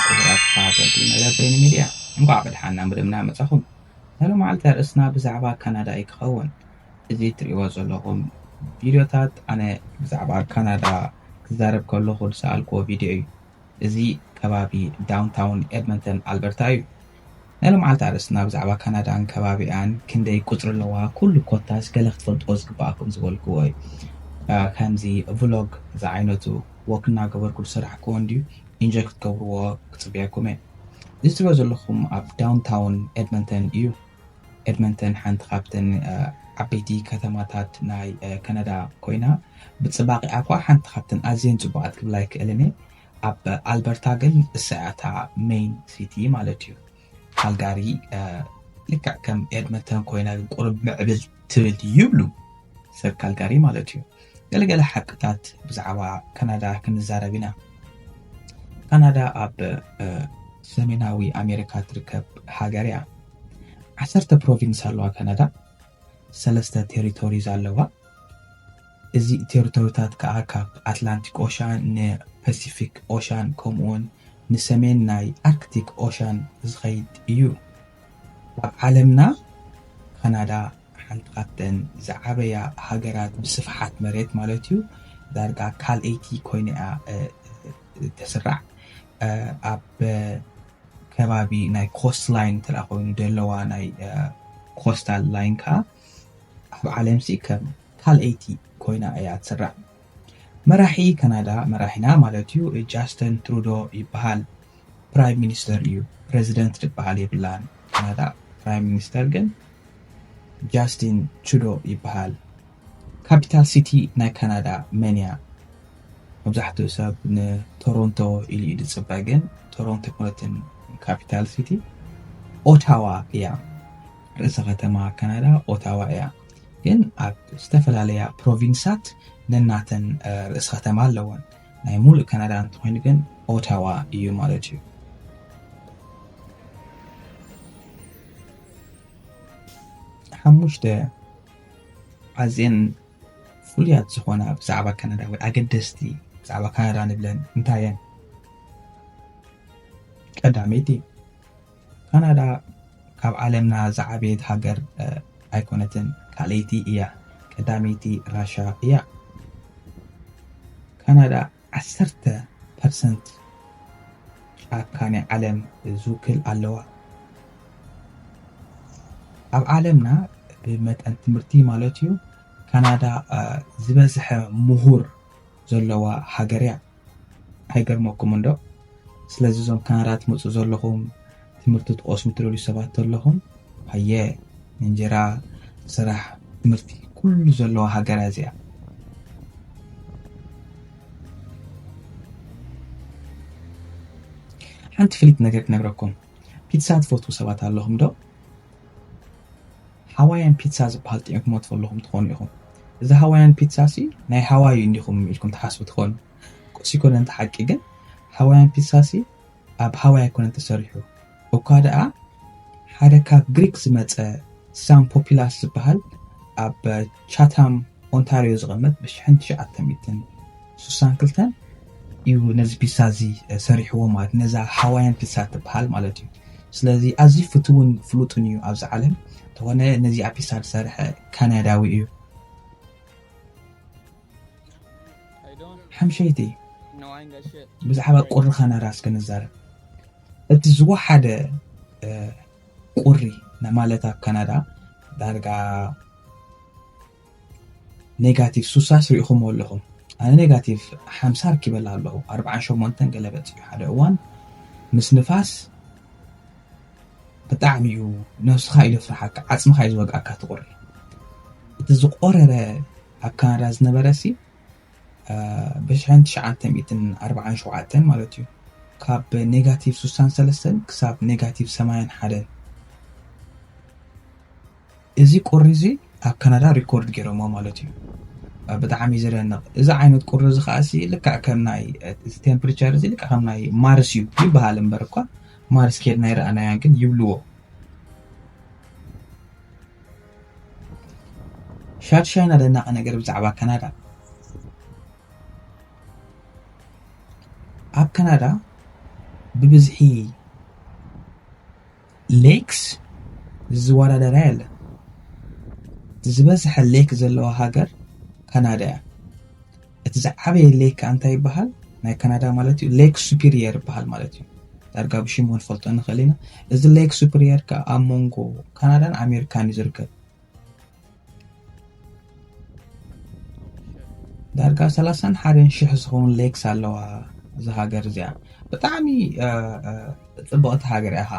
ክቡራት ተኸታተልቲ መደብ በይኒ ሚድያ፣ እንኳዕ ብደሓን ናብ መደብና መጻኹም። ናይ ሎማዓልቲ ኣርእስትና ብዛዕባ ካናዳ እዩ ክኸውን። እዚ እትርእይዎ ዘለኹም ቪድዮታት ኣነ ብዛዕባ ካናዳ ክዛረብ ከለኹ ዝሰኣልክዎ ቪድዮ እዩ። እዚ ከባቢ ዳውንታውን ኤድመንተን ኣልበርታ እዩ። ናይ ሎማዓልቲ ኣርእስትና ብዛዕባ ካናዳን ከባቢኣን፣ ክንደይ ቁጽሪ ኣለዋ፣ ኩሉ ኮታስ ገለ ክትፈልጥዎ ዝግብኣኩም ዝበልክዎ እዩ። አ፣ ከምዚ ቭሎግ ዝዓይነቱ ወክ እናገበርኩ ዝሰራሕክዎ እንድዩ ኢንጆይ ክትገብርዎ ክጽበየኩም እየ። እዚ ትሪኦ ዘለኹም ኣብ ዳውንታውን ኤድመንተን እዩ። ኤድመንተን ሓንቲ ካብተን፣ አ፣ ዓበይቲ ከተማታት ናይ፣ አ፣ ካናዳ ኮይና፣ ብጽባቐኣ እኳ ሓንቲ ካብተን ኣዝየን ጽቡቓት ክብላ ይክእልን እየ። ኣብ ኣልበርታ ግን እሳ እያ እታ ሜይን ሲቲ ማለት እዩ። ካልጋሪ፣ አ፣ ልክዕ ከም ኤድመንተን ኮይና ግን ቁሩብ ምዕብል ትብል ይብሉ ሰብ ካልጋሪ ማለት እዩ። ገለገለ ሓቅታት ብዛዕባ ካናዳ ክንዛረብ ኢና። ካናዳ ኣብ፣ አ፣ ሰሜናዊ ኣሜሪካ ትርከብ ሃገር እያ። ዓሰርተ ፕሮቪንስ ኣለዋ ካናዳ። ሰለስተ ቴሪቶሪዝ ኣለዋ። እዚ ቴሪቶሪታት ከኣ ካብ ኣትላንቲክ ኦሻን ንፐሲፊክ ኦሻን ከምኡውን ንሰሜን ናይ ኣርክቲክ ኦሻን ዝኸይድ እዩ። ኣብ ዓለምና ካናዳ ሓንቲ ካብተን ዝዓበያ ሃገራት ብስፍሓት መሬት ማለት እዩ። ዳርጋ ካልኣይቲ ኮይና እያ፣ እ፣ እ፣ ተስራዕ። እ፣ ኣብ ከባቢ ናይ ኮስት ላይን እንተ ደኣ ኮይኑ ደለዋ ናይ፣ እ፣ ኮስታል ላይን ከኣ ኣብ ዓለም ሲ ከም ካልኣይቲ ኮይና እያ ትስራዕ። መራሒ ካናዳ፣ መራሒና ማለት እዩ፣ ጃስተን ትሩዶ ይበሃል። ፕራይም ሚኒስተር እዩ፣ ፕረዚደንት ዝበሃል የብላን። ካናዳ ፕራይም ሚኒስተር ግን ጃስቲን ትሩዶ ይበሃል። ካፒታል ሲቲ ናይ ካናዳ መን እያ? መብዛሕትኡ ሰብ ንቶሮንቶ ኢሉ እዩ ዝጽበ፣ ግን ቶሮንቶ ኣይኮነትን ካፒታል ሲቲ፣ ኦታዋ እያ። ርእሰ ከተማ ካናዳ ኦታዋ እያ። ግን ኣብ ዝተፈላለያ ፕሮቪንሳት ነናተን፣ እ፣ ርእሰ ከተማ ኣለወን። ናይ ሙሉእ ካናዳ እንተኾይኑ ግን ኦታዋ እዩ ማለት እዩ። ሓሙሽተ ኣዝየን ፍሉያት ዝኾና ብዛዕባ ካናዳ ወይ ኣገደስቲ ብዛዕባ ካናዳ ንብለን እንታይ እየን? ቀዳመይቲ፣ ካናዳ ካብ ዓለምና ዝዓበየት ሃገር፣ እ፣ ኣይኮነትን፣ ካልኣይቲ እያ። ቀዳመይቲ ራሻ እያ። ካናዳ ዓሰርተ ፐርሰንት ጫካ ናይ ዓለም ዝውክል ኣለዋ። ኣብ ዓለምና ብመጠን ትምህርቲ ማለት እዩ፣ ካናዳ፣ እ፣ ዝበዝሐ ምሁር ዘለዋ ሃገር እያ። ኣይገርመኩም እንዶ? ስለዚ እዞም ካናዳ ትመጹ ዘለኹም፣ ትምህርቲ ትቐስሙ ትደልዩ ሰባት ዘለኹም፣ ሃየ፣ እንጀራ፣ ስራሕ፣ ትምህርቲ፣ ኩሉ ዘለዋ ሃገር እያ እዚኣ። ሓንቲ ፍሊት ነገር ክነግረኩም። ፒትሳ ትፈትዉ ሰባት ኣለኹም ዶ? ሃዋያን ፒትሳ ዝበሃል ጥዒምኩሞ ትፈልኹም ትኾኑ ኢኹም። እዚ ሃዋያን ፒትሳ ሲ ናይ ሃዋይ እንዲኹም ኢልኩም ትሓስቡ ትኾኑ። እሱ ይኮነ እንተ ሓቂ ግን፣ ሃዋያን ፒትሳ ሲ ኣብ ሃዋይ ኣይኮነን ተሰሪሑ። እኳ ደኣ ሓደ ካብ ግሪክ ዝመጸ ሳም ፖፒላስ ዝበሃል ኣብ ቻታም ኦንታሪዮ ዝቐመጥ ብሽሕን ትሽዓተ ሚእትን ስሳን ክልተን እዩ ነዚ ፒሳ እዚ ሰሪሕዎ ማለት፣ ነዛ ሃዋያን ፒሳ ትበሃል ማለት እዩ። ስለዚ ኣዝዩ ፍቱውን ፍሉጥን እዩ ኣብዚ ዓለም። እንተኾነ ነዚኣ ፒሳ ዝሰርሐ ካናዳዊ እዩ። ሓምሸይቲ፣ ብዛዕባ ቁሪ ካናዳ እስከ ንዛረብ። እቲ ዝወሓደ፣ እ፣ ቁሪ ና-፣ ማለት ኣብ ካናዳ ዳርጋ ኔጋቲቭ ሱሳስ ርኢኹምዎ ኣለኹም። ኣነ ኔጋቲቭ ሓምሳ ኣርኪበላ ኣለኹ። ኣርብዓን ሸሞንተን ገለ በጺሑ ሓደ እዋን ምስ ንፋስ ብጣዕሚ እዩ ነብስኻ እዩ ዘፍርሓካ፣ ዓጽምኻ እዩ ዝወግኣካ እቲ ቁሪ። እቲ ዝቆረረ ኣብ ካናዳ ዝነበረ ሲ፣ እ፣ ብሽሕን ትሽዓተ ሚእትን ኣርብዓን ሸውዓተን ማለት እዩ። ካብ ኔጋቲቭ ስሳን ሰለስተን ክሳብ ኔጋቲቭ ሰማንያን ሓደን። እዚ ቁሪ እዚ ኣብ ካናዳ ሪኮርድ ገይሮሞ ማለት እዩ። እ፣ ብጣዕሚ ዘደንቕ። እዚ ዓይነት ቁሪ እዚ ከኣ ሲ ልክዕ ከም ናይ፣ እ፣ እዚ ቴምፕሪቸር እዚ ልክዕ ከም ናይ ማርስ እዩ ይበሃል እምበር እኳ ማርስ ኬድና ኣይረኣናያን ግን ይብልዎ። ሻድሻይና ደናቂ ነገር ብዛዕባ ካናዳ። ኣብ ካናዳ ብብዝሒ ሌክስ ዝወዳደራ የለን። ዝበዝሐ ሌክ ዘለዋ ሃገር ካናዳ እያ። እቲ ዝዓበየ ሌክ እንታይ ይበሃል? ናይ ካናዳ ማለት እዩ፣ ሌክ ሱፒሪየር ይበሃል ማለት እዩ። ዳርጋ ብሽሙ ንፈልጦ ንኽእል ኢና። እዚ ሌክ ሱፒሪየር ከ ኣብ መንጎ ካናዳን ኣሜሪካን እዩ ዝርከብ። ዳርጋ ሰላሳን ሓደን ሽሕ ዝኾኑ ሌክስ ኣለዋ እዛ ሃገር እዚኣ። ብጣዕሚ ጽብቕቲ ሃገር እያ።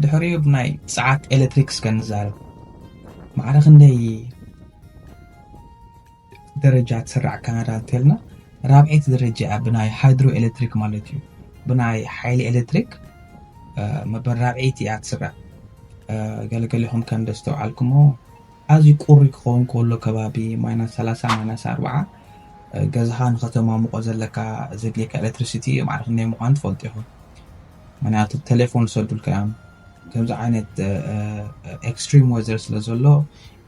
ድሕሪኡ ብናይ ጸዓት ኤሌክትሪክ እስከ ንዛረብ። ማዕረ ክንደይ ደረጃ ትስራዕ ካናዳ እንተልና፣ ራብዐይቲ ደረጃ እያ ብናይ ሃይድሮ ኤሌክትሪክ ማለት እዩ። ብናይ ሓይሊ ኤሌክትሪክ መበል ራብዐይቲ እያ ትስራዕ። ገለገሊኹም ከም ደስተውዓልኩሞ ኣዝዩ ቁሪ ክኸውን ከሎ ከባቢ ማይናስ ሰላሳ ማይናስ ኣርብዓ ገዛኻ ንኸተማሙቆ ዘለካ ዘድልየካ ኤሌክትሪሲቲ ማዕረ ክንደይ ምዃኑ ትፈልጡ ኢኹም። ምክንያቱ ቴሌፎን ዝሰዱልካ እዮም። ከምዚ ዓይነት ኤክስትሪም ወዘር ስለ ዘሎ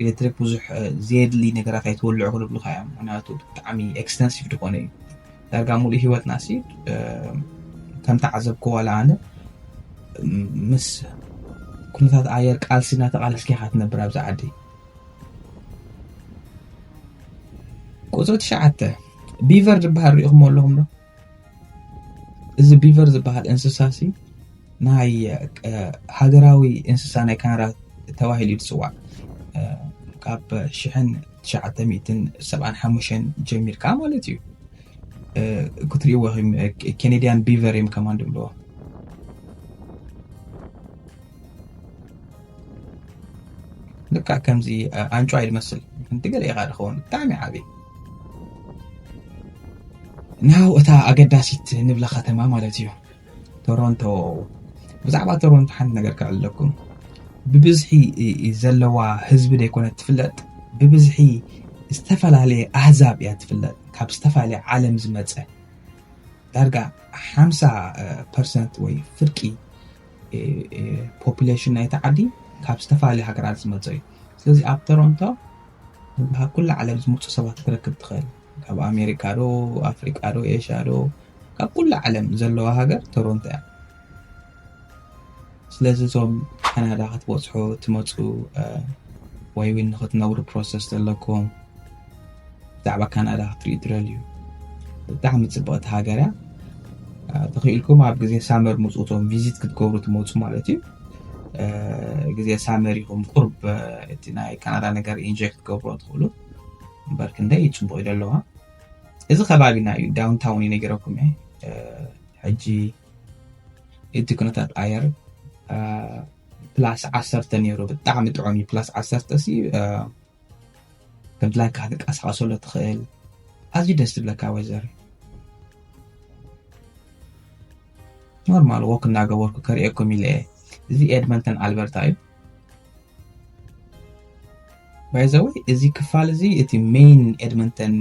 ኤሌክትሪክ ብዙሕ ዘየድሊ ነገራት ኣይትወልዑ ክንብሉካ እዮም። ምክንያቱ ብጣዕሚ ኤክስተንሲቭ ዝኾነ እዩ። ዳርጋ ሙሉእ ህይወትና ሲ ከም ተዓዘብኩ ዋላ ኣነ ምስ ኩነታት ኣየር ቃልሲ እናተቃለስካ ኢኻ ትነብር ኣብዚ ዓዲ። ቁፅሪ ትሽዓተ፣ ቢቨር ዝበሃል ሪኢኹም ኣለኹም ዶ? እዚ ቢቨር ዝበሃል እንስሳ ሲ ናይ ሃገራዊ እንስሳ ናይ ካናዳ ተባሂሉ እዩ ዝፅዋዕ። ካብ ሽሕን ትሽዓተ ሚእትን ሰብዓን ሓሙሽተን ጀሚርካ ማለት እዩ ክትሪእዎ። ኬኔዲያን ቢቨር እዮም ከማን ድብልዎ። ልካ ከምዚ ኣንጫ ይመስል። እንዲ ገለ ኢኻ ድኸውን ብጣዕሚ ዓብዪ። ናው እታ ኣገዳሲት ንብላ ከተማ ማለት እዩ ቶሮንቶ። ብዛዕባ ቶሮንቶ ሓንቲ ነገር ክዕለኩም። ብብዝሒ ዘለዋ ህዝቢ ደይኮነት ትፍለጥ፣ ብብዝሒ ዝተፈላለየ ኣህዛብ እያ ትፍለጥ። ካብ ዝተፈላለየ ዓለም ዝመፀ ዳርጋ ሓምሳ ፐርሰንት ወይ ፍርቂ ፖፑሌሽን ናይቲ ዓዲ ካብ ዝተፈላለየ ሃገራት ዝመፀ እዩ። ስለዚ ኣብ ቶሮንቶ ካብ ኩላ ዓለም ዝመፁ ሰባት ክትረክብ ትኽእል። ካብ ኣሜሪካ ዶ ኣፍሪቃ ዶ ኤሽያ ዶ ካብ ኩላ ዓለም ዘለዋ ሃገር ቶሮንቶ እያ። ስለዚ እዞም ካናዳ ክትበፅሑ ትመፁ ወይ እውን ንክትነብሩ ፕሮሰስ ዘለኩም ብዛዕባ ካናዳ ክትሪኡ ትደልዩ። ብጣዕሚ ፅብቕቲ ሃገር እያ። ተኽኢልኩም ኣብ ግዜ ሳመር ምፁ እቶም ቪዚት ክትገብሩ ትመፁ ማለት እዩ። ግዜ ሳመር ኢኹም ቁርብ እቲ ናይ ካናዳ ነገር ኢንጆይ ክትገብሩ ትኽእሉ። እምበር ክንደይ ፅቡቕ እዩ ዘለዋ። እዚ ከባቢና እዩ ዳውንታውን እዩ ነጊረኩም እየ። ሕጂ እቲ ኩነታት ኣየር ፕላስ ዓሰርተ ነይሩ ብጣዕሚ ጥዑም እዩ። ፕላስ ዓሰርተ ሲ ከም ድላይካ ክትንቀሳቐሰሉ ትኽእል። ኣዝዩ ደስ ዝብለካ ወይዘር ኖርማል ወክ እናገበርኩ ከርእየኩም ኢለ እየ። እዚ ኤድመንተን ኣልበርታ እዩ። ባይዘወይ እዚ ክፋል እዚ እቲ ሜይን ኤድመንተን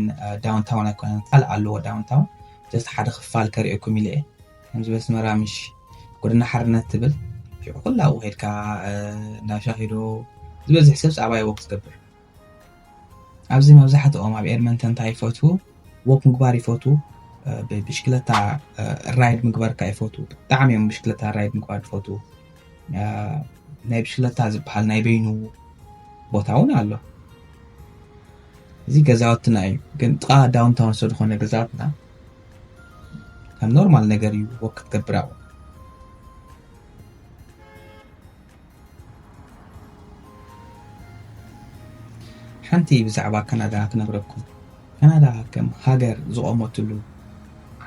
ዳውንታውን ኣይኮነን፣ ካልእ ኣለዎ ዳውንታውን። ጀስት ሓደ ክፋል ከርእየኩም ኢለ እየ። ከምዚ በስመራ ምሽ ጎደና ሓርነት ትብል ሽዑ ኩላ ኣብኡ ከድካ እንዳሻኺዶ ዝበዝሕ ሰብ ኣብኡ ወክ ዝገብር። ኣብዚ መብዛሕትኦም ኣብ ኤድመንተን እንታይ ይፈትዉ? ወክ ምግባር ይፈትዉ። ብሽክለታ ራይድ ምግባርካ ይፈትዉ። ብጣዕሚ እዮም ብሽክለታ ራይድ ምግባር ይፈትዉ። ናይ ብሽክለታ ዝበሃል ናይ በይኑ ቦታ እውን ኣሎ። እዚ ገዛውትና እዩ፣ ግን ጥቓ ዳውንታውን ስለዝኾነ ገዛውትና ከም ኖርማል ነገር እዩ ወክ ክትገብር ኣብኡ። ሓንቲ ብዛዕባ ካናዳ ክነግረኩም። ካናዳ ከም ሃገር ዝቖመትሉ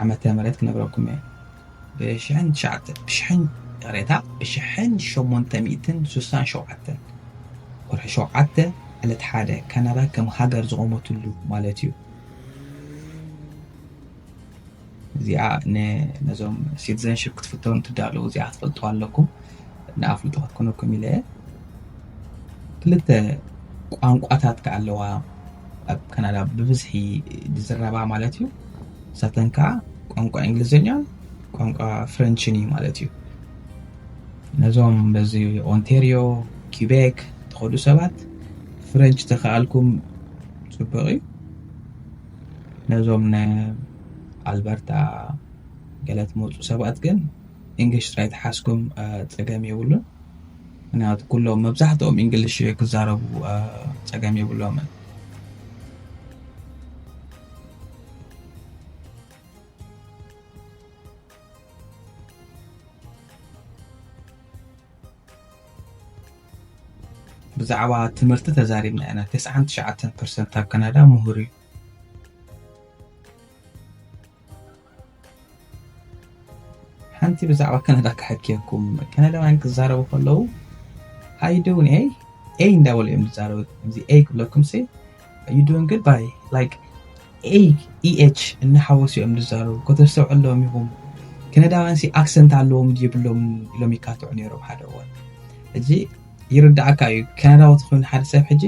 ዓመተ ምህረት ክነግረኩም እየ። ብሽሕን ትሽዓተ፣ ብሽሕን፣ ይቕሬታ፣ ብሽሕን ሸሞንተ ሚእትን ስሳን ሸውዓተን ወርሒ ሸውዓተ ዕለት ሓደ ካናዳ ከም ሃገር ዝቖመትሉ ማለት እዩ። እዚኣ ን-፣ ነዞም ሲቲዘንሺፕ ክትፍተኑ ትዳለዉ እዚኣ ክትፈልጡ ኣለኩም። ንኣፍልጦ ክትኮነኩም ኢለ እየ። ክልተ ቋንቋታት ከኣ ኣለዋ ኣብ ካናዳ ብብዝሒ ዝዝረባ ማለት እዩ። ንሳተን ከኣ ቋንቋ እንግሊዝኛን ቋንቋ ፍረንችን እዩ ማለት እዩ። ነዞም በዚ ኦንቴርዮ፣ ኪቤክ ትኸዱ ሰባት ፍረንች ተኸኣልኩም ጽቡቕ እዩ። ነዞም ን ኣልበርታ ገለ ትመጹ ሰባት ግን እንግሊሽ ጥራይ ተሓዝኩም ጸገም የብሉን። ምክንያቱ ኩሎም መብዛሕትኦም እንግሊሽ ክዛረቡ ጸገም የብሎምን። ብዛዕባ ትምህርቲ ተዛሪብና ኢና። ተስዓን ትሽዓተን ፐርሰንት ኣብ ካናዳ ምሁር እዩ። ሓንቲ ብዛዕባ ካናዳ ክሕክየኩም። ካናዳውያን ክዛረቡ ከለዉ፣ "How you doing, eh?" ኤይ እንዳበሉ እዮም ዝዛረቡ። እዚ ኤይ ክብለኩም ሲ፣ "You doing good, bye?" Like ኤይ፣ ኢ ኤች እናሓወሱ እዮም ዝዛረቡ። ከተስተውዕሎም ኢኹም። ካናዳውያን ሲ ኣክሰንት ኣለዎም ድዩ የብሎም ኢሎም ይካትዑ ነይሮም ሓደ እዋን። ሕጂ ይርዳእካ እዩ። ካናዳዊ ተኾይኑ ሓደ ሰብ ሕጂ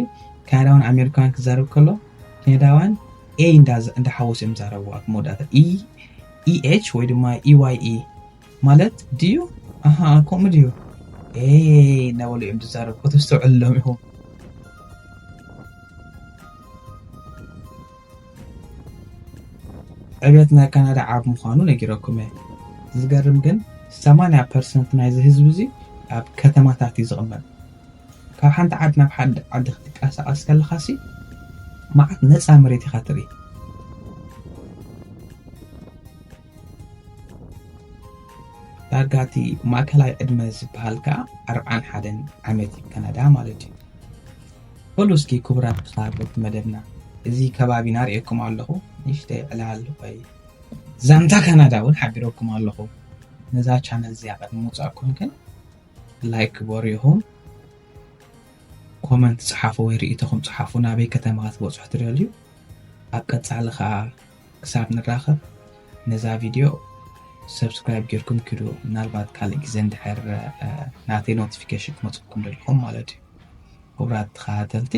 ካናዳውን ኣሜሪካውያን ክዛረብ ከሎ ካናዳውያን ኤይ እንዳ-፣ እንዳሓወሱ እዮም ዝዛረቡ ኣብ መወዳእታ። ኢ፣ ኢ ኤች ወይ ድማ ኢ ዋይ ኢ ማለት ድዩ? ኣሃ፣ ከምኡ ድዩ? ኤይ እናበሉ እዮም ዝዛረቡ። ከተስተውዕሎም ኢኹም። ዕብየት ናይ ካናዳ ዓብ ምዃኑ ነጊረኩም እየ። ዝገርም ግን ሰማንያ ፐርሰንት ናይዚ ህዝቢ እዚ ኣብ ከተማታት እዩ ዝቕመጥ። ካብ ሓንቲ ዓዲ ናብ ሓንቲ ዓዲ ክትንቀሳቐስ ከለኻሲ መዓት ነፃ መሬት ኢኻ ትርኢ። ዳርጋ እቲ ማእከላይ ዕድመ ዝበሃል ከኣ ኣርብዓን ሓደን ዓመት እዩ፣ ካናዳ ማለት እዩ። በሉ እስኪ ክቡራት ተኸታተልቲ መደብና፣ እዚ ከባቢ ናርእየኩም ኣለኹ፣ ንእሽተይ ዕላል ወይ ዛንታ ካናዳ እውን ሓቢረኩም ኣለኹ። ነዛ ቻነል እዚኣ ቅድሚ ምውጻእኩም ግን ላይክ ግበሩ ኢኹም፣ ኮመንት ጽሓፉ ወይ ርእይቶኹም ጽሓፉ፣ ናበይ ከተማ ክትበጽሑ ትደልዩ። ኣብ ቀጻሊ ኸኣ ክሳብ ንራኸብ ነዛ ቪድዮ ሰብስክራይብ ጌርኩም ኪዱ፣ ምናልባት ካልእ ግዜ እንድሕር፣ እ፣ ናተይ ኖቲፊኬሽን ክመጽኩም ደሊኹም ማለት እዩ። ክቡራት ተኸታተልቲ፣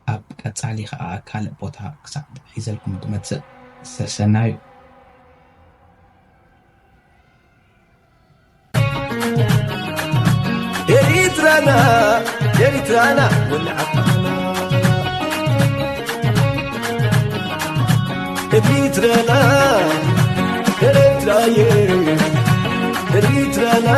ኣብ ቀጻሊ ኸኣ ካልእ ቦታ ክሳዕ ሒዘልኩም ዝመጽእ ሰሰናዩ። ኤሪትራና፣ ኤሪትራና፣ ወላዓና። ኤሪትራና፣ ኤሪትራየ፣ ኤሪትራና።